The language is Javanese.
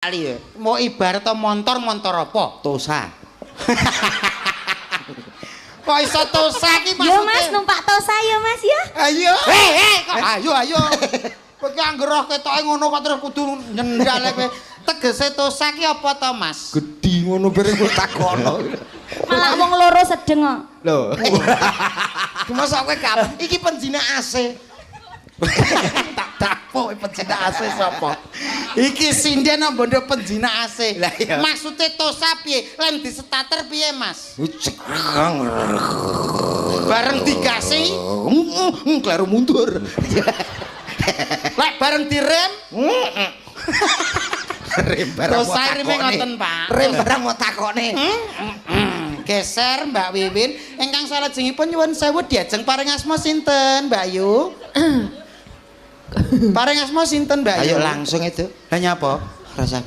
Lali ya. Mau ibarat montor, motor apa? Tosa. Kok iso tosa ki Yo Mas maksudnya? Numpak tosa yo, Mas, ya. Ayo. Eh, eh, kok ayo ayo. Kowe ki anggere roh ketoke ngono kok terus kudu nyendale kowe. Tegese tosa ki apa to, Mas? Gedhi ngono bareng kok takono. Malah wong loro sedeng kok. Lho. Masa kowe kap iki penjina AC. Tak dapuk penjina AC sapa? Iki sinden kok bondo penjina AC. Lah iya. Maksude tosa piye? Lem di starter piye, Mas? Bareng digasi, Kleru mundur. Lek bareng direm, Rem barang mau Tosa reme takone. ngoten, Pak. Rem barang mau takone. Geser Mbak Wiwin ingkang salajengipun nyuwun sewu diajeng paring asma sinten, Mbak Yu? Paring asma sinten, Mbak Yu? Ayo langsung itu. Lah nyapa? Rasa.